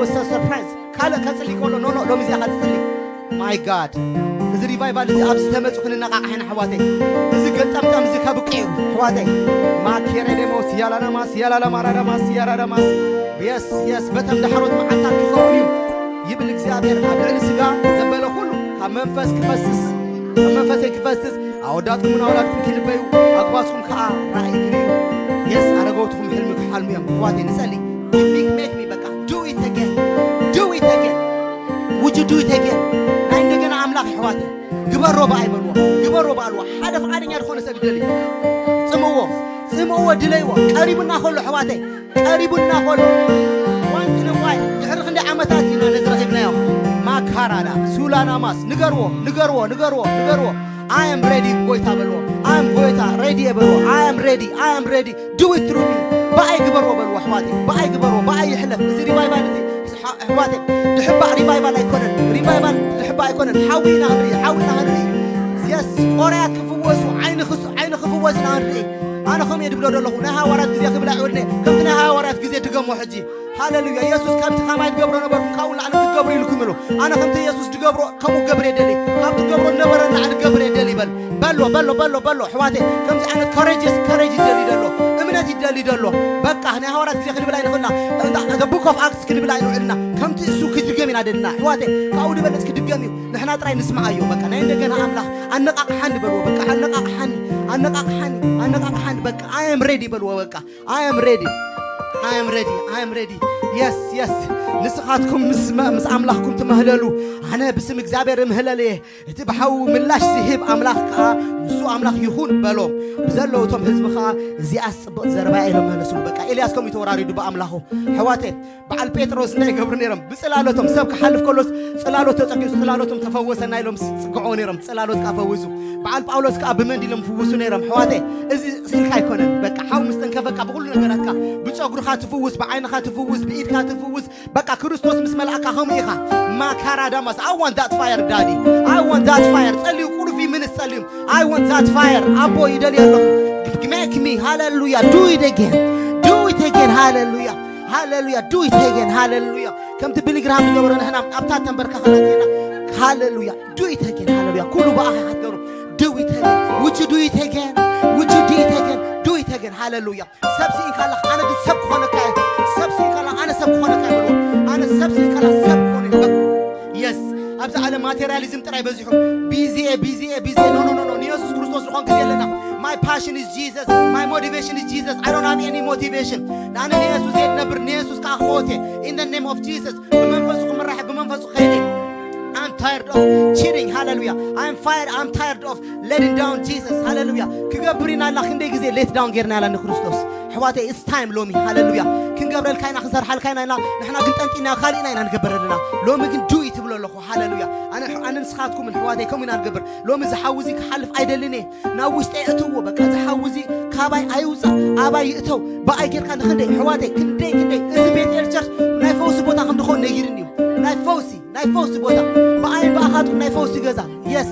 ወሰ ሰርፕራይዝ ካልእ ከጽሊ ከሎ ኖ ኖ ሎሚ እዚኣ ከጽሊ ማይ ጋድ እዚ ሪቫይቫል እዚ ኣብዚ ተመጹ ክንነቃቃሕ ኢና ኣሕዋተይ። እዚ ገልጠምጠም እዚ ከብቅዕ እዩ ኣሕዋተይ። ማኬሬዴሞስ ያላናማስ ያላላማራዳማስ ያራዳማስ የስ የስ በተም ዳሕሮት መዓልታት ክኸውን እዩ ይብል እግዚኣብሔር። ኣብ ልዕሊ ስጋ ዘበለ ኩሉ ካብ መንፈስ ክፈስስ ካብ መንፈሰይ ክፈስስ ኣወዳትኩምን ኣወላድኩም ክልበዩ ኣግባዝኩም ከዓ ራእይ ክርእዩ የስ ኣረገውትኩም ሕልሚ ክሓልሙ እዮም ኣሕዋተይ። ንጸሊ ሜክ ሜክ ሚ በቃ do it again do it again ውጁ ዱይተጌ ናይ እንደገና ኣምላኽ ኣሕዋት ግበሮ ብኣይ በልዎ ግበሮ በልዎ ሓደ ፍቓደኛ ዝኾነ ሰብ ይደሊ ጽምዎ ጽምዎ ድለይዎ ቀሪቡና ከሎ ኣሕዋተይ ቀሪቡና ከሎ ዋንስ ነዋይ ድሕሪ ክንደይ ዓመታት ኢና ነዚ ረኺብናዮ ማካራዳ ሱላናማስ ንገርዎ ንገርዎ ንገርዎ ንገርዎ I am ready ጎይታ በልዎ I am ጎይታ ready እየ በልዎ I am ready I am ready do it through me ብኣይ ግበርዎ በልዎ ኣሕዋተይ ብኣይ ግበርዎ ብኣይ ይሕለፍ እዚ ሪቫይቫል እዚ ኣሕዋተይ ድሕባእ ሪቫይቫል ኣይኮነን ሪቫይቫል ድሕባእ ኣይኮነን ሓዊ ኢና ክንርኢ ሓዊ ኢና ክንርኢ የስ ቆርያት ክፍወሱ ዓይኒ ክስ- ዓይኒ ክፍወስ ኢና ክንርኢ ኣነ ከምኡ እየ ድብሎ ዘለኹ ናይ ሃዋርያት ግዜ ክብል ኣይዕድነ ከምቲ ናይ ሃዋርያት ግዜ ድገሞ ሕጂ ሃሌሉያ የሱስ ከምቲ ከማይ ትገብሮ ነበርኩም ካብኡ ላዕሊ ክትገብሩ ኢልኩም ኢሉ ኣነ ከምቲ የሱስ ድገብሮ ከምኡ ገብር የደሊ ካብ ትገብሮ ነበረ ላዕሊ ገብር የደሊ ይበል በሎ በሎ በሎ በሎ ኣሕዋተይ ከምዚ ዓይነት ኮሬጅስ ኮሬጅ ይደሊ ደሎ እምነት ይደሊ ደሎ በቃ ናይ ሃዋርያት ግዜ ክንብል ኣይንኽእልና the book of acts ክንብል ኣይንውዕልና ከምቲ እሱ ክድገም ኢና ደልና ኣሕዋተይ ካብኡ ዝበለፅ ክድገም እዩ ንሕና ጥራይ ንስምዓዮ በቃ ናይ እንደገና ኣምላኽ ኣነቃቕሓኒ በልዎ በቃ ኣነቃቕሓኒ ኣነቃቕሓኒ ኣነቃቕሓኒ በቃ I am ready በልዎ በቃ I am ready I am ready I am ready yes yes ንስኻትኩም ምስ ኣምላኽኩም ትመህለሉ ኣነ ብስም እግዚኣብሔር እምህለል እየ እቲ ብሓዊ ምላሽ ዝህብ ኣምላኽ ከኣ ንሱ ኣምላኽ ይኹን በሎም ብዘለዉ እቶም ህዝቢ ከኣ እዚኣስ ጽብቕቲ ዘረባ ኢሎም መለሱሉ በቃ ኤልያስ ከምኡ ተወራሪዱ ብኣምላኹ ኣሕዋተ በዓል ጴጥሮስ እንታይ ይገብሩ ነይሮም ብጽላሎቶም ሰብ ክሓልፍ ከሎስ ጽላሎት ተጸጊዑ ጽላሎቶም ተፈወሰና ኢሎም ጽግዕዎ ነይሮም ጽላሎት ከኣ ፈውሱ በዓል ጳውሎስ ከኣ ብመንዲ ኢሎም ፍውሱ ነይሮም ኣሕዋተ እዚ ስኢልካ ኣይኮነን በቃ ሓው ምስ ጠንከፈካ ብኩሉ ነገራትካ ብጸጉርኻ ትፍውስ ብዓይንኻ ትፍውስ ብኢድካ ትፍውስ በቃ ክርስቶስ ምስ መልኣካ ከምኡ ኢኻ ማካራዳማስ I want that fire daddy I want that fire ጸልዩ ቁሩብ ምንስ ጸልዩ I want that fire ኣቦ ይደልዮ ኣለኹ make me ሃሌሉያ do it again do it again ሃሌሉያ ሃሌሉያ do it again ሃሌሉያ ከምቲ ቢሊ ግራሃም ዝገበሮ ንሕና ኣብታ ተንበርካኸና ዜና ሃሌሉያ do it again ሃሌሉያ ኩሉ ብኣኻ ክትገብሩ do it again would you do it again would you do it again do it again ሃሌሉያ ሰብ ስኢንካ ኣለኻ ኣነ ግን ሰብ ክኾነካ እየ ሰብ ስኢንካ ኣለኻ ኣነ ሰብ ክኾነካ እየ በልዎ ኣነ ሰብ ስኢንካ ኣለኻ ሰብ ክኾነ እየ በል የስ ኣብዚ ዓለም ማቴሪያሊዝም ጥራይ በዚሑ ቢዚ እየ ቢዚ እየ ቢዚ እየ no no no no ንየሱስ ክርስቶስ ዝኾን ግዜ ኣለና my passion is Jesus my motivation is Jesus I don't have any motivation ኣነ ንየሱስ እየ ዝነብር ንየሱስ ከዓ ክሞት እየ in the name of Jesus ብመንፈሱ ክምራሕ ብመንፈሱ ክኸይድ እየ I'm tired of cheating ሃሌሉያ I'm fire I'm tired of letting down Jesus ሃሌሉያ ክገብር ኢና ኣላ ክንደይ ግዜ let down ጌርና ኣላ ንክርስቶስ ኣሕዋተይ it's time ሎሚ ሃሌሉያ ክንገብረልካ ኢና ክንሰርሓልካ ኢና ኢና ንሕና ግን ጠንጢና ካልእ ኢና ኢና ንገበር ኣለና ሎሚ ግን do it ትብሎ ኣለኹ ሃሌሉያ ኣነ ኣነ ንስኻትኩም ኣሕዋተይ ከምኡ ኢና ንገብር ሎሚ ዝሓዊ እዚ ክሓልፍ ኣይደልን እየ ናብ ውሽጠይ እትዎ በቃ ዝሓዊ እዚ ካባይ ኣይውፃእ ኣባይ ይእተው ብኣይ ጌርካ ንክንደይ ኣሕዋተይ ክንደይ ክንደይ እዚ ቤት ኤል ቸርች ናይ ፈውሲ ቦታ ከም ድኸውን ነጊርኒ እዩ ናይ ፈውሲ ናይ ፈውሲ ቦታ ብኣይን ብኣኻትኩም ናይ ፈውሲ ገዛ የስ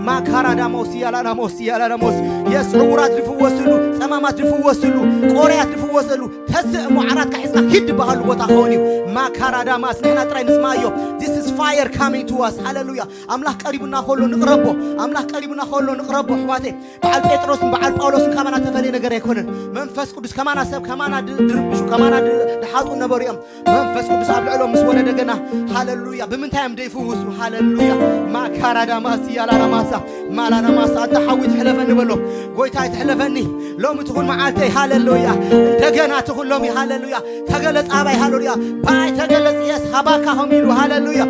ማካራዳሞስ ያላዳሞስ ያላዳሞስ የስ ዕውራት ዝፍወስሉ ጸማማት ዝፍወስሉ ቆርያት ዝፍወሰሉ ተስእ እሞ ዓራትካ ሒዝካ ሂድ ዝበሃሉ ቦታ ክኸውን እዩ ማካራዳማስ ንሕና ጥራይ ንስማዮ this is fire coming to us ሃሌሉያ ኣምላኽ ቀሪቡና ከሎ ንቕረቦ ኣምላኽ ቀሪቡና ከሎ ንቕረቦ ኣሕዋተይ በዓል ጴጥሮስን በዓል ጳውሎስን ካባና ተፈለየ ነገር ኣይኮነን መንፈስ ቅዱስ ከማና ሰብ ከማና ድርብሹ ከማና ድሓጡ ነበሩ እዮም መንፈስ ቅዱስ ኣብ ልዕሎም ምስ ወረደ ገና ሃለሉያ ብምንታይ እዮም ደይፍውሱ ሃለሉያ ማካራዳማስ ያላራማሳ ማላናማሳ ኣንታ ሓዊ ትሕለፈኒ በሎ ጎይታይ ትሕለፈኒ ሎሚ ትኹን መዓልተይ ሃለሉያ እንደገና ትኹን ሎሚ ሃለሉያ ተገለጽ ኣባይ ሃለሉያ ባይ ተገለጽ የስ ሃባካ ከም ኢሉ ሃለሉያ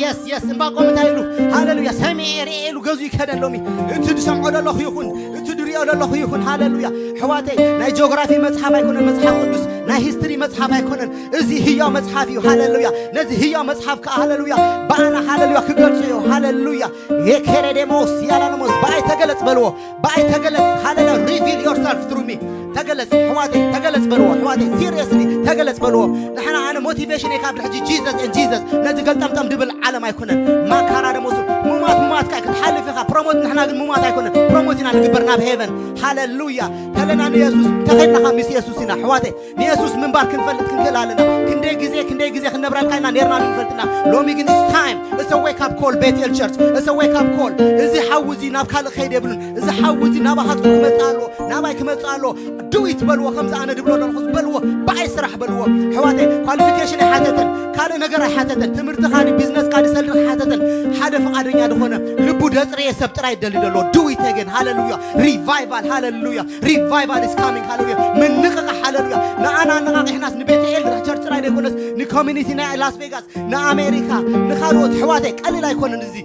የስ የስ እምባቆም እንታይ ኢሉ ሃለሉያ ሰሚዐ ርኤ ኢሉ ገዙ ይከደን ሎሚ እቲ ዝሰምዖ ዘለኹ ይኹን እቲ ድሪኦ ዘለኹ ይኹን ሃለሉያ ሕዋተይ ናይ ጂኦግራፊ መጽሓፍ ኣይኮነን መጽሓፍ ቅዱስ ናይ ሂስትሪ መጽሓፍ ኣይኮነን እዚ ህያው መጽሓፍ እዩ ሃለሉያ ነዚ ህያው መጽሓፍ ከዓ ሃለሉያ ብኣና ሃለሉያ ክገልጹ እዩ ሃለሉያ የኬሬዴሞስ ያላኖሞስ ብኣይ ተገለጽ በልዎ ብኣይ ተገለጽ ሃለሉያ reveal yourself through me ተገለጽ ሕዋተይ ተገለጽ በልዎ ሕዋተይ seriously ተገለጽ በልዎ ንሕና ኣነ ሞቲቬሽን ካብ ድሕጂ Jesus and Jesus ነዚ ገልጠምጠም ድብል ዓለም ኣይኮነን ማካራ ደሞሱ ሙማት ሙማ ኣትካ ክትሓልፍ ኢኻ። ፕሮሞት ንሕና ግን ምሟት ኣይኮነ፣ ፕሮሞት ኢና ንግበር ናብ ሄቨን። ሃለሉያ። ተለና ንየሱስ ተኸድናኻ ምስ የሱስ ኢና ኣሕዋተይ። ንየሱስ ምንባር ክንፈልጥ ክንክእል ኣለና። ክንደይ ግዜ ክንደይ ግዜ ክንነብረልካ ኢና ነርና ንፈልጥና። ሎሚ ግን it's time, it's a wake up call ቤትኤል ቸርች፣ it's a wake up call። እዚ ሓዊ እዚ ናብ ካልእ ከይድ የብሉን። እዚ ሓዊ እዚ ናባኻትኩም ክመጽእ ኣለዎ፣ ናባይ ክመጽእ ኣለዎ። ዱዊት በልዎ፣ ከምዚ ኣነ ድብሎ ዘለኹ በልዎ። ብኣይ ስራሕ በልዎ። ኣሕዋተይ፣ ኳሊፊኬሽን ኣይሓተተን፣ ካልእ ነገር ኣይሓተተን። ትምህርትኻ ድዩ፣ ቢዝነስካ ድዩ፣ ሰልድኻ ኣይሓተተን። ሓደ ፍቓደኛ ዝኾነ ልቡ ደጽረየ ሰብ ጥራይ ይደሊ ዘሎ። ዱዊት ኣገን። ሃለሉያ። ሪቫይቫል። ሃለሉያ። Revival is coming. ሃለሉያ። ምንቕቓሕ። ሃለሉያ። ንኣና ኣነቓቒሕናስ ንቤትኤል ቸርች ጥራይ ዘይኮነስ ንኮሚኒቲ ናይ ላስ ቬጋስ፣ ንኣሜሪካ፣ ንኻልኦት ኣሕዋተይ ቀሊል ኣይኮነን እዚ።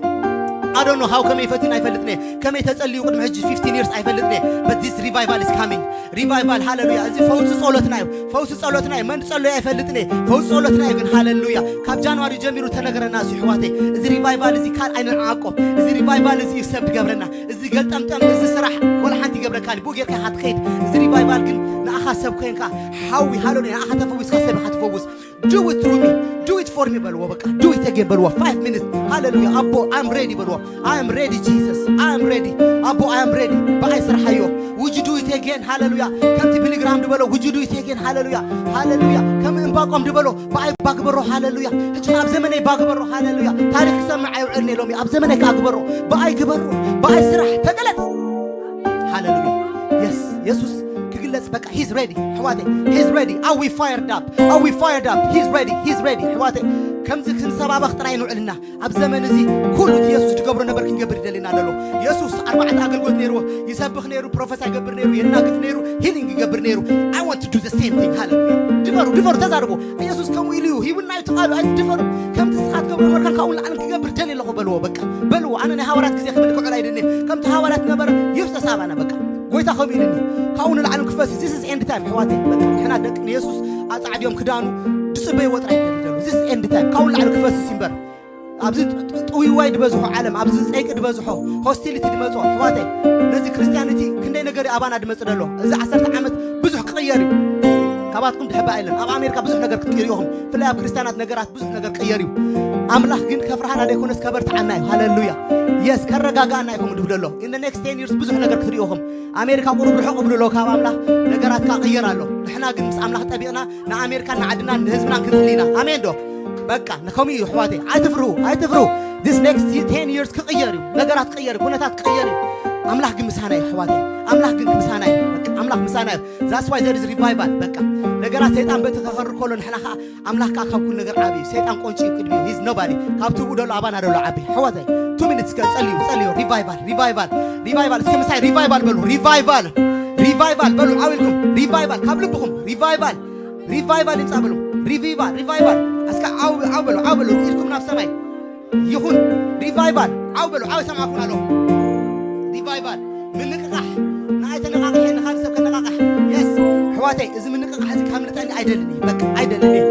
ኣዶኖ ሃው ከመይ ፈቲን ኣይፈልጥን እየ፣ ከመይ ተጸልዩ ቅድሚ ሕጂ fifteen years ኣይፈልጥን እየ። But this revival is coming. ሪቫይቫል። ሃለሉያ። እዚ ፈውሲ ጸሎትና እዩ። ፈውሲ ጸሎትና እዩ። መን ጸሎዩ ኣይፈልጥን እየ። ፈውሲ ጸሎትና እዩ ግን። ሃለሉያ። ካብ ጃንዋሪ ጀሚሩ ተነገረና እዚ ኣሕዋተይ። እዚ ሪቫይቫል እዚ ካልኣይ ንዓቆ። እዚ ሪቫይቫል እዚ እዩ ሰብ ዝገብረና። እዚ ገልጠምጠም፣ እዚ ስራሕ ወላ ሓንቲ ይገብረካን እዩ። ብኡ ጌርካ ኢኻ ትኸይድ። እዚ ሪቫይቫል ግን ንኣኻ ሰብ ኮይንካ ሓዊ። ሃለሉያ። ንኣኻ ተፈዊስካ ሰብ ኢኻ ትፈውስ። Do it through me. Do it for me በልዎ። በቃ do it again በልዎ። Five minutes. ሃለሉያ። ኣቦ I'm ready በልዎ። I am ready Jesus. I am ready. ኣቦ I am ready። ብኣይ ስርሓዮ። Would you do it again? ሃለሉያ። ከምቲ ቢሊ ግራሃም ድበሎ Would you do it again? ሃለሉያ። ሃለሉያ። ከም እንባቆም ድበሎ ብኣይ ባግበሮ። ሃለሉያ። ሕጂ ኣብ ዘመነይ ባግበሮ። ሃለሉያ። ታሪክ ክሰምዕ ኣይውዕልን እየ ሎሚ። ኣብ ዘመነይ ከኣ ግበሮ። ብኣይ ግበሮ። ብኣይ ስራሕ። ተገለጽ። ሃለሉያ። የስ የሱስ ክግለጽ በቃ he's ready። ኣሕዋተይ he's ready። Are we fired up? Are we fired up? He's ready. He's ready. ኣሕዋተይ ከምዚ ክንሰባበኽ ጥራይ ንውዕልና። ኣብ ዘመን እዚ ኩሉ እቲ የሱስ ዝገብሮ ነበር ክንገብር ይደልና ዘሎ። የሱስ ኣርባዕተ ኣገልግሎት ነይርዎ። ይሰብኽ ነይሩ፣ ፕሮፌሳ ይገብር ነይሩ፣ የናግፍ ነይሩ፣ ሂሊንግ ይገብር ነይሩ። I want to do the same thing. ሃለሉያ። ድፈሩ፣ ድፈሩ፣ ተዛርቦ። የሱስ ከምኡ ኢሉ እዩ። ሂቡና እዩ ትቓሉ፣ ኣይትድፈሩ። ከምቲ ንስኻ ትገብሮ ነበርካ ካብኡ ንላዕሊ ክገብር ደልየ ኣለኹ በልዎ። በቃ በልዎ። ኣነ ናይ ሃዋርያት ግዜ ክብል ክውዕል ኣይደልን እየ። ከምቲ ሃዋርያት ነበረ ይፍሰስ ኣባና። በቃ ጎይታ ከምኡ ኢሉኒ። ካብኡ ንላዕሊ ክፈስስ። This is end time ኣሕዋተይ። በቃ ንሕና ደቂ ንየሱስ ኣጻዕድዮም ክዳኑ ድጽበይዎ ጥራይ ይደሊ ዘለዉ። This is end time። ካብኡ ንላዕሊ ክፈስስ እዩ እምበር። ኣብዚ ጥ- ጥ- ጥውይዋይ ዝበዝሖ ዓለም፣ ኣብዚ ጸይቂ ዝበዝሖ፣ ሆስቲሊቲ ድመጾ ኣሕዋተይ። ነዚ ክርስትያኒቲ ክንደይ ነገር እዩ ኣባና ድመጽእ ዘሎ። እዚ ዓሰርተ ዓመት ብዙሕ ክቕየር እዩ። ካባትኩም ድሕባ ኣይለን። ኣብ ኣሜሪካ ብዙሕ ነገር ክትቅይሩ ኢኹም። ብፍላይ ኣብ ክርስትያናት ነገራት ብዙሕ ነገር ቀየር እዩ። ኣምላኽ ግን ከፍርሃና ዘይኮነስ ከበርትዓና እዩ። ሃለሉያ። የስ ከረጋጋእና እዩ ከምኡ ድብል ኣሎ። In the next ten years ብዙሕ ነገር ክትሪኡ ኢኹም። ኣሜሪካ ቁሩብ ርሕቕ ብሉ ኣሎ ካብ ኣምላኽ። ነገራት ክቕየር ኣሎ። ንሕና ግን ምስ ኣምላኽ ጠቢቕና ንኣሜሪካን ንዓድናን ንህዝብናን ክንጽሊ ኢና። ኣሜን ዶ? በቃ ንከምኡ እዩ ኣሕዋተይ። ኣይትፍርሁ፣ ኣይትፍርሁ። This next ten years ክቕየር እዩ። ነገራት ክቕየር እዩ። ኩነታት ክቕየር እዩ። ኣምላኽ ግን ምሳና እዩ ኣሕዋተይ። ኣምላኽ ግን ምሳና እዩ። በቃ ኣምላኽ ምሳና እዩ። That's why there is revival። በቃ ነገራት ሰይጣን በቲ ከኸርር ከሎ ንሕና ከኣ ኣምላኽ ከኣ ካብ ኩሉ ነገር ዓቢ እዩ። ሰይጣን ቆንጪ እዩ ቅድሚኡ። He's nobody። ካብ ትብኡ ደሎ ኣባና ደሎ ዓቢ። ኣሕዋተይ two minutes ከ ጸልዩ፣ ጸልዩ። ሪቫይቫል፣ ሪቫይቫል፣ ሪቫይቫል። እስከ ምሳይ ሪቫይቫል በሉ። ሪቫይቫል፣ ሪቫይቫል በሉ። ዓው ኢልኩም ሪቫይቫል ካብ ልብኹም ሪቫይቫል፣ ሪቫይቫል ይምጻእ በሉ። ሪቪቫል፣ ሪቫይቫል። እስከ ዓው፣ ዓው በሉ፣ ዓው በሉ። ኢድኩም ናብ ሰማይ ይኹን። ሪቫይቫል ዓው በሉ። ዓው ይሰማዕኩም ኣለኹ። ሪቫይቫል ምንቅቃሕ። ንኣይ ተነቃቂሐ ንኻልእ ሰብ ከነቃቃሕ። የስ ኣሕዋተይ፣ እዚ ምንቅቃሕ እዚ ከምልጠኒ ኣይደልን እየ። በቃ ኣይደልን እየ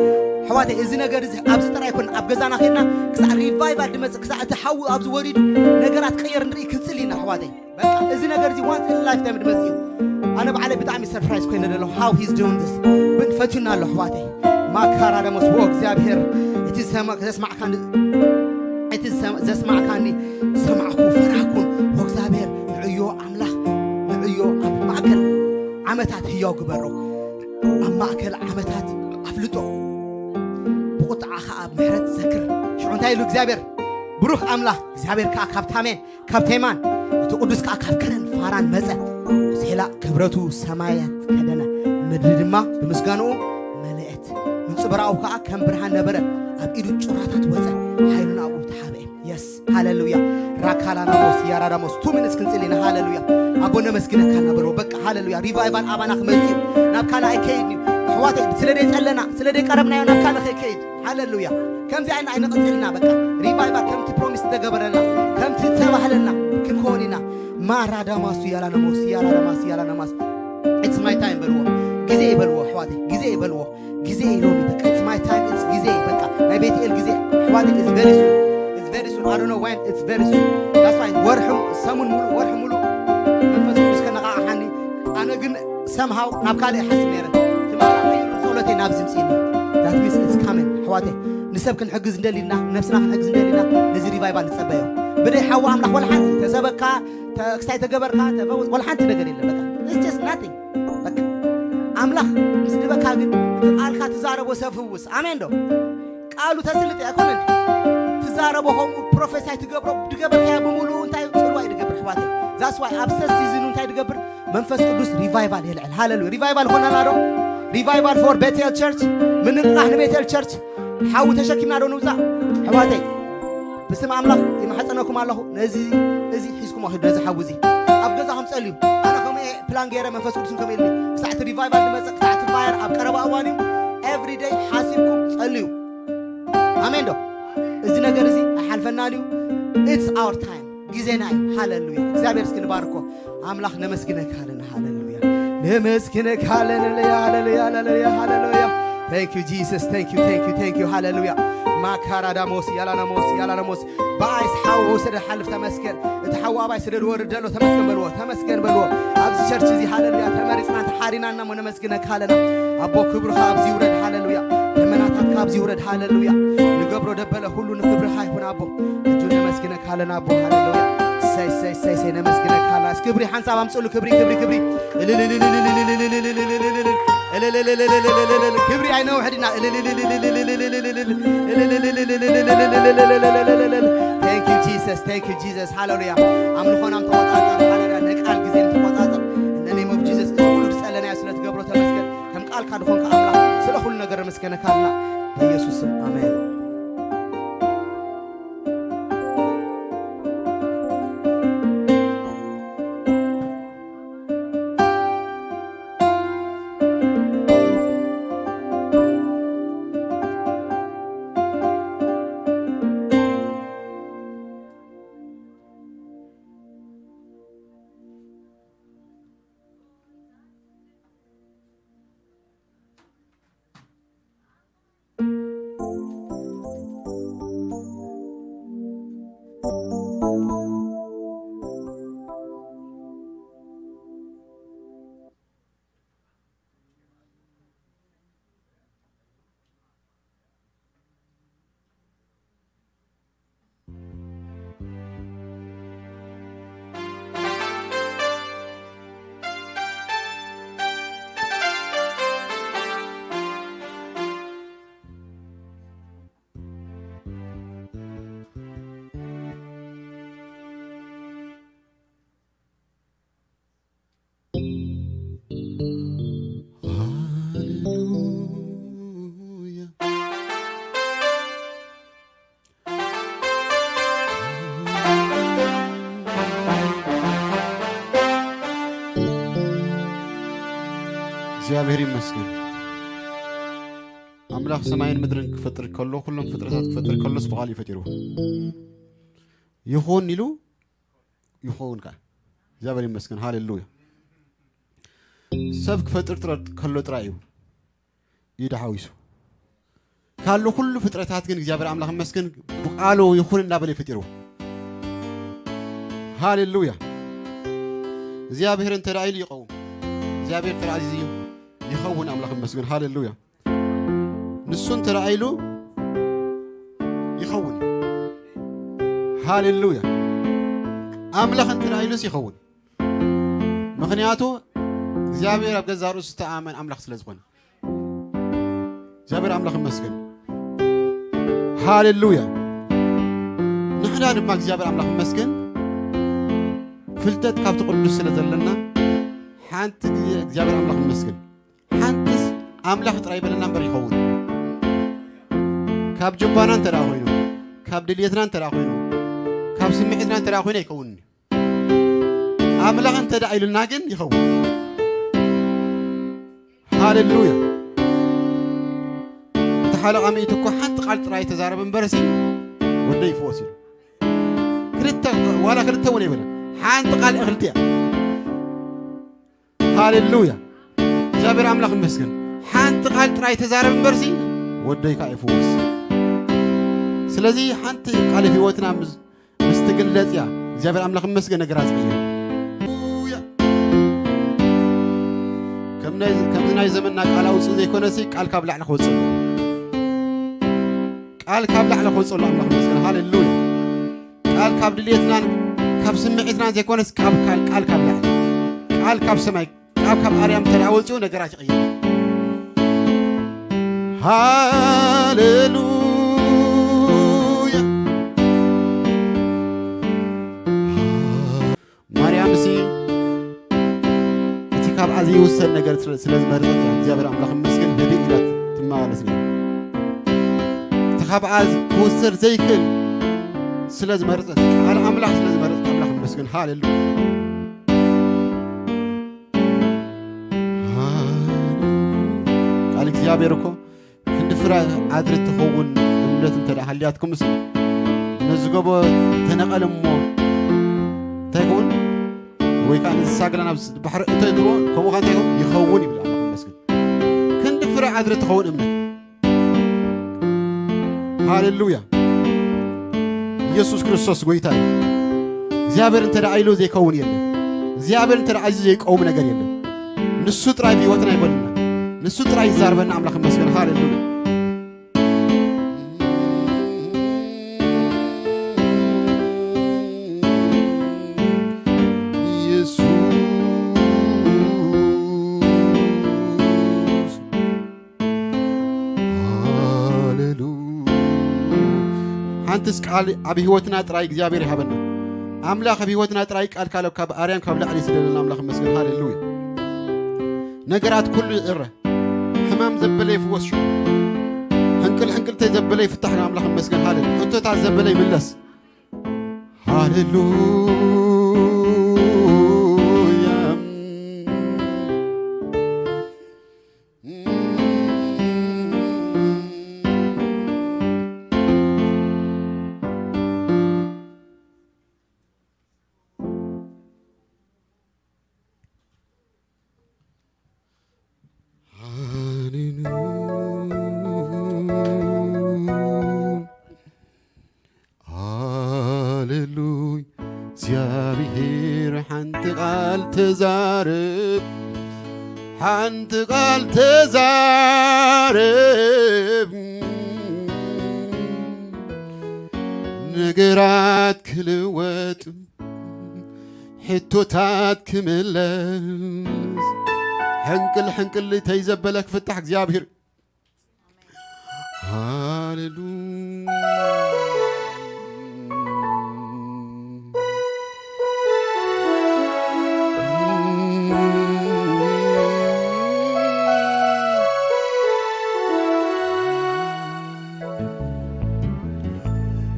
ኣሕዋተይ። እዚ ነገር እዚ ኣብዚ ጥራይ ይኮን ኣብ ገዛና ኸድና ክሳዕ ሪቫይቫል ድመጽእ፣ ክሳዕ እቲ ሓዊ ኣብዚ ወሪዱ ነገራት ክቕየር ንርኢ ክንጽሊ ኢና ኣሕዋተይ። በቃ እዚ ነገር እዚ once in lifetime ድመጽእ እዩ። ኣነ ባዕለይ ብጣዕሚ ሰርፕራይዝ ኮይነ ደለኹ። How he's doing this? ብን ፈትዩና ኣሎ ኣሕዋተይ። ማካራ ደሞስ ዎ እግዚኣብሔር፣ እቲ ዘስማዕካኒ፣ እቲ ዘስማዕካኒ ሰማዕኩ፣ ፈራህኩን። ዎ እግዚኣብሔር ንዕዮ ኣምላኽ፣ ንዕዮ ኣብ ማእከል ዓመታት ህያው ግበሮ። ኣብ ማእከል ዓመታት ኣፍልጦ፣ ብቁጥዓ ኸኣ ምሕረት ዘክር። ሽዑ እንታይ ኢሉ እግዚኣብሔር? ብሩኽ ኣምላኽ እግዚኣብሔር ከኣ ካብ ታሜን፣ ካብ ቴማን፣ እቲ ቅዱስ ከኣ ካብ ከረን ፋራን መጸ። ሴላ። ክብረቱ ሰማያት ከደነ፣ ምድሪ ድማ ብምስጋንኡ መለአት። ምንጽብራኡ ከኣ ከም ብርሃን ነበረ፣ ኣብ ኢዱ ጩራታት ወጸ፣ ሓይሉን ኣብኡ ተሓብአ። የስ ሃሌሉያ። ራካላናሞስ ያራዳሞስ two minutes ክንጽል ኢና። ሃሌሉያ። ኣቦ ነመስግነካ እናበሎ በቃ ሃሌሉያ። ሪቫይቫል ኣባና ክመጽእ እዩ። ናብ ካልእ ኣይከይድን እዩ ኣሕዋተይ። ስለ ደይ ጸለና ስለ ደይ ቀረብናዮ ናብ ካልእ ከይከይድ። ሃሌሉያ። ከምዚ ኣይና ኣይንቕጽልና በቃ። ሪቫይቫል ከምቲ ፕሮሚስ ዝተገበረና ከምቲ ዝተባህለና ክንከውን ኢና። ማራዳማሱ ያላናሞስ ያላናማስ ያላናማስ። It's my time በልዎ። ግዜ ይበልዎ ኣሕዋተይ፣ ግዜ ይበልዎ። ግዜ ኢሎሚ በቃ it's my time። It's ግዜ በቃ ናይ ቤትኤል ግዜ ኣሕዋተይ። It's very soon። It's very soon። I don't know when. It's very soon። That's why ወርሒ ሰሙን ሙሉ ወርሒ ሙሉ መንፈስ ቅዱስ ከነቃቕሓኒ። ኣነ ግን ሰምሃው ናብ ካልእ ይሓስብ ነይረ። ትማሊ ቀይሩ ጸሎተይ ናብ ዝምጽእኒ። That means it's coming ኣሕዋተይ። ንሰብ ክንሕግዝ እንደሊና፣ ነፍስና ክንሕግዝ እንደሊና፣ ነዚ ሪቫይቫል ንጸበዮ። ብደይ ሓዋ ኣምላኽ ወላ ሓንቲ ተሰበካ፣ ተ-፣ ክስታይ ተገበርካ፣ ተፈወስ፣ ወላ ሓንቲ ነገር የለን። በቃ፣ it's just nothing። በቃ፣ ኣምላኽ ምስ ድበካ ግን፣ እቲ ቃልካ ትዛረቦ ሰብ ፍውስ። ኣሜን ዶ? ቃሉ ተስልጥ ኣይኮነን። ትዛረቦ፣ ከምኡ ፕሮፌሳይ ትገብሮ፣ ድገበርካዮ ብምሉኡ እንታይ ጽልዋ እዩ ድገብር፣ ኣሕዋተይ? That's why ኣብ ሰስ ሲዝኑ እንታይ ድገብር? መንፈስ ቅዱስ ሪቫይቫል የልዕል። ሃሌሉያ። ሪቫይቫል ኾነና ዶ? ሪቫይቫል for ቤቴል ቸርች፣ ምንቕቓሕ ንቤቴል ቸርች። ሓዊ ተሸኪምና ዶ ንውፃእ? ኣሕዋተይ፣ ብስም ኣምላኽ ይማሕፀነኩም ኣለኹ። ነዚ፣ እዚ ሒዝኩም ኣኺዱ፣ ነዚ ሓዊ እዚ ኣብ ገዛኹም ጸልዩ። ኣነ ከምኡ እየ ፕላን ገይረ፣ መንፈስ ቅዱስ ከምኡ ኢልኒ። ክሳዕ እቲ ሪቫይቫል ዝመጽእ፣ ክሳዕ እቲ ፋየር ኣብ ቀረባ እዋን እዩ። ኤቭሪ ደይ ሓሲብኩም ጸልዩ። ኣሜን ዶ? እዚ ነገር እዚ ኣይሓልፈናን እዩ። It's our time። ግዜና እዩ። ሃሌሉያ። እግዚኣብሔር እስኪ ንባርኮ። ኣምላኽ ነመስግነካ ኣለና። ሃሌሉያ። ነመስግነካ ኣለና። ሃሌሉያ፣ ሃሌሉያ፣ ሃሌሉያ። Thank you Jesus. Thank you, thank you, thank you. ሃሌሉያ። ማካራዳሞስ፣ ያላናሞስ፣ ያላናሞስ። ብኣይስ ሓው ወሰደ ሓልፍ ተመስገን። እቲ ሓው ኣባይ ስደድ ወርድ ዘሎ ተመስገን በልዎ። ተመስገን በልዎ። ኣብዚ ቸርች እዚ ሃሌሉያ ተመሪጽና ተሓሪናና እሞ ነመስግነካ ኣለና። ኣቦ ክብርኻ ኣብዚ ይውረድ። ሃሌሉያ። ደመናታትካ ኣብዚ ይውረድ። ሃሌሉያ። ንገብሮ ደበለ ሁሉ ንክብርኻ ይኹን ኣቦ። እጁ ነመስግነካ ኣለና ኣቦ። ሃሌሉያ። ሰይ ሰይ ሰይ ሰይ ነመስግነካ ኣለና። እስኪ ክብሪ ሓንሳብ ኣምጽሉ። ክብሪ ክብሪ ክብሪ። ክብሪ ኣይነውሕድና። Thank you Jesus. Thank you Jesus. ሃሌሉያ። ኣምልኾና ተቆጻጸር። ሃሌሉያ። ነቃል ግዜ ተቆጻጸር። In the name of Jesus። እዚ ኩሉ ዝጸለናዮ ስለ ትገብሮ ተመስገን። ከም ቃልካ ዝኾንካ ኣምላኽ ስለ ኩሉ ነገር ነመስገነካ ኣለና። በኢየሱስ ስም ኣሜን። ሃሌሉያ። እግዚኣብሔር ይመስገን። ኣምላኽ ሰማይን ምድርን ክፈጥር ከሎ፣ ኩሎም ፍጥረታት ክፈጥር ከሎስ ብቓሉ እዩ ፈጢርዎ። ይኹን ኢሉ ይኸውን ከኣ። እግዚኣብሔር ይመስገን። ሃሌሉያ። ሰብ ክፈጥር ጥረ-፣ ከሎ ጥራይ እዩ ኢዱ ሓዊሱ። ካሉ ኩሉ ፍጥረታት ግን እግዚኣብሔር ኣምላኽ ይመስገን ብቃሉ ይኹን እንዳበለ እዩ ፈጢርዎ። ሃሌሉያ። እግዚኣብሔር እንተ ደኣ ኢሉ ይኸውን። እግዚኣብሔር እንተ ደኣ ኣዚዙ ይኸውን። ኣምላኽ ይመስገን። ሃሌሉያ። ንሱ እንተ ደኣ ኢሉ ይኸውን። ሃሌሉያ። ኣምላኽ እንተ ደኣ ኢሉስ ይኸውን። ምኽንያቱ እግዚኣብሔር ኣብ ገዛእ ርእሱ ዝተኣማመን ኣምላኽ ስለ ዝኾነ። እግዚኣብሔር ኣምላኽ ይመስገን። ሃሌሉያ። ንሕና ድማ እግዚኣብሔር ኣምላኽ ይመስገን ፍልጠት ካብቲ ቅዱስ ስለ ዘለና ሓንቲ ግዜ እግዚኣብሔር ኣምላኽ ይመስገን። ሓንትስ ኣምላኽ ጥራይ በለና እምበር ይኸውን። ካብ ጅባና እንተ ደኣ ኮይኑ፣ ካብ ድልየትና እንተ ደኣ ኮይኑ፣ ካብ ስምዒትና እንተ ደኣ ኮይኑ ኣይከውንን እዩ። ኣምላኽ እንተ ደኣ ኢሉና ግን ይኸውን። ሃሌሉያ። እቲ ሓለቓ ምእንቲ እኮ ሓንቲ ቃል ጥራይ ተዛረበ እምበርሲ ወደይ ይፍወስ ኢሉ። ክልተ፣ ዋላ ክልተ እውን ኣይበለን። ሓንቲ ቃል እኽልቲ እያ። ሃሌሉያ። እግዚኣብሔር ኣምላኽ ይመስገን። ሓንቲ ቃል ጥራይ ተዛረብ እምበርሲ ወደይ ከኣ ይፍወስ። ስለዚ ሓንቲ ቃል ህይወትና ምስ፣ ምስ ትግለጽ እያ። እግዚኣብሔር ኣምላኽ ይመስገን ነገራት ዝቕየር። ሃሌሉያ። ከም ናይ፣ ከምዚ ናይ ዘመንና ቃል ኣውጽእ ዘይኮነሲ ቃል ካብ ላዕሊ ክወጽእ። ቃል ካብ ላዕሊ ክወፅእ ኣሎ። ኣምላኽ ይመስገን። ሃሌሉያ። ቃል ካብ ድሌትናን ካብ ስምዒትናን ዘይኮነስ ካብ ቃል፣ ቃል ካብ ላዕሊ፣ ቃል ካብ ሰማይ፣ ካብ፣ ካብ ኣርያም እንተ ደኣ ወፂኡ ነገራት ይቕየር። ሃሌሉያ። ማርያምሲ እቲ ካብኣ ዘይውሰድ ነገር ስለ፣ ስለ ዝመረጸት እያ። እግዚኣብሔር ኣምላኽ ይመስገን፣ ህድእ ኢላ ትመላለስ ነይራ። እቲ ካብኣ ዝ-፣ ክውሰድ ዘይክእል ስለ ዝመረጸት፣ ቃል ኣምላኽ ስለ ዝመረጸት ኣምላኽ ይመስገን። ሃሌሉያ። ሃሌሉያ። ቃል እግዚኣብሔር እኮ ክንዲ ፍረ ኣድሪ ትኸውን እምነት እንተ ደኣ ሃልያትኩምስ፣ ነዚ ጎቦ ተነቐል እሞ እንታይ ይኸውን? ወይ ከኣ ነዚ ሳግራ ናብ ባሕሪ እቶ ይብልዎ፣ ከምኡ ከኣ እንታይ ይኸውን? ይኸውን ይብል ኣምላኽ ይመስገን። ክንዲ ፍረ ኣድሪ ትኸውን እምነት። ሃሌሉያ። ኢየሱስ ክርስቶስ ጎይታ እዩ። እግዚኣብሔር እንተ ደኣ ኢሉ ዘይከውን የለን። እግዚኣብሔር እንተ ደኣ ኣዚዙ ዘይቀውም ነገር የለን። ንሱ ጥራይ ብህይወትና ይበልና። ንሱ ጥራይ ይዛርበና። ኣምላኽ ይመስገን። ሃሌሉያ። ኢየሱስ። ሃሌሉያ። ሓንትስ ቃል ኣብ ህይወትና ጥራይ እግዚኣብሔር ይሃበና። ኣምላኽ ኣብ ህይወትና ጥራይ ቃል ካለ ካብ ኣርያም ካብ ላዕሊ ይስደደልና። ኣምላኽ ይመስገን። ሃሌሉያ። ነገራት ኩሉ ይእረ። ሕማም ዘበለ ይፍወስ ሽዑ። ሕንቅል ሕንቅልተይ ዘበለ ይፍታሕ። ኣምላኽ ይመስገን። ሃሌሉያ። ሕቶታት ዘበለ ይምለስ። ሃሌሉያ። ሃሌሉያ። ሃሌሉያ። እግዚኣብሔር ሓንቲ ቃል ተዛረብ፣ ሓንቲ ቃል ተዛረብ። ነገራት ክልወጥ፣ ሕቶታት ክምለስ፣ ሕንቅል ሕንቅል ተይዘበለ ክፍታሕ እግዚኣብሔር። ሃሌሉያ።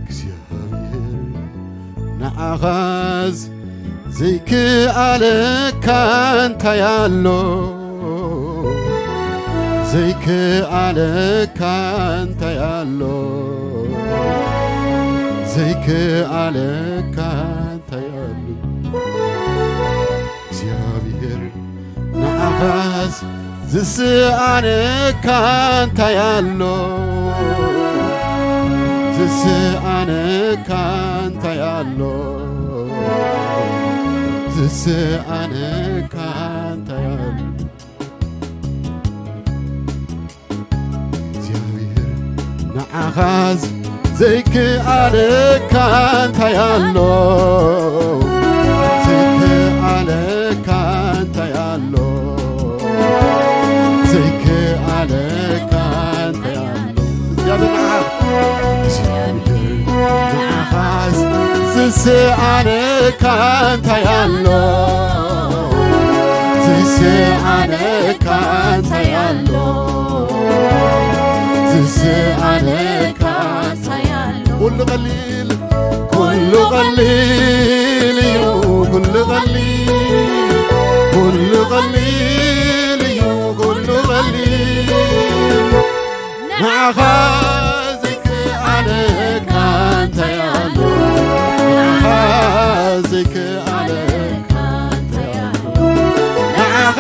እግዚኣብሔር ንዓኻስ ዘይከኣለካ እንታይ ኣሎ? ዘይከኣለካ እንታይ ኣሎ? ዘይከኣለካ እንታይ ኣሎ? እግዚኣብሔር ንዓኻስ ዝስኣነካ እንታይ ኣሎ? ዝስኣነካ እንታይ ኣሎ? ዝስኣነካ እንታይ ኣሎ? እግዚኣብሔር ንዓኻስ ዘይከኣለካ እንታይ ኣሎ? ዘይከኣለካ እንታይ ኣሎ? ዘይከኣለካ እንታይ ኣሎ? እግዚኣብሔር ንዓኻ፣ እግዚኣብሔር ንዓኻስ ዝስኣነካ እንታይ ኣሎ? ዝስኣነካ እንታይ ኣሎ? ዝስኣነካ እንታይ ኣሎ? ኩሉ ቀሊል፣ ኩሉ ቀሊል እዩ፣ ኩሉ ቀሊል፣ ኩሉ ቀሊል እዩ፣ ኩሉ ቀሊል። ንዓኻ ዘይከኣለካ እንታይ ኣሎ? ንዓኻ ዘይከኣለካ እንታይ ኣሎ? ንዓኻ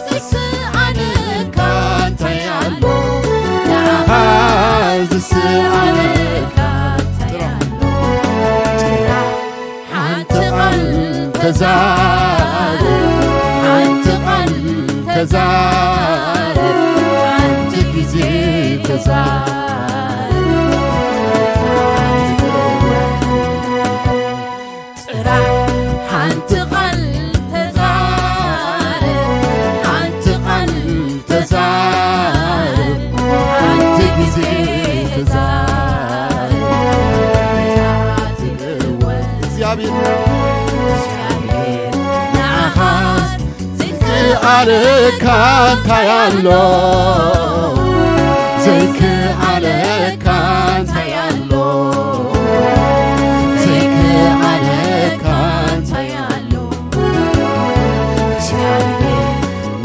ዝስኣነካ እንታይ ኣሎ? ንዓኻ ዝስኣነካ እንታይ ኣሎ? ጥራሕ ሓንቲ ቃል ተዛረብ፣ ሓንቲ ቃል ተዛረብ፣ ሓንቲ ግዜ ተዛረብ። ንዓኻስ ዘይከኣለካ እንታይ ኣሎ? ዘይከኣለካ እንታይ ኣሎ? ዘይከኣለካ እንታይ ኣሎ?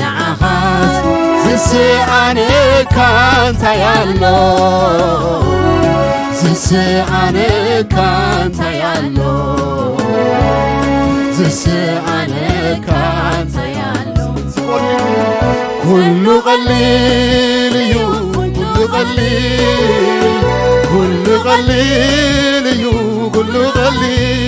ንዓኻስ ዝሰኣነካ እንታይ ኣሎ? ዝሰኣነካ እንታይ ኣሎ? ዝሰኣነካ እንታይ ኣሎ? ኩሉ ቀሊል እዩ፣ ኩሉ ቀሊል፣ ኩሉ ቀሊል እዩ፣ ኩሉ ቀሊል።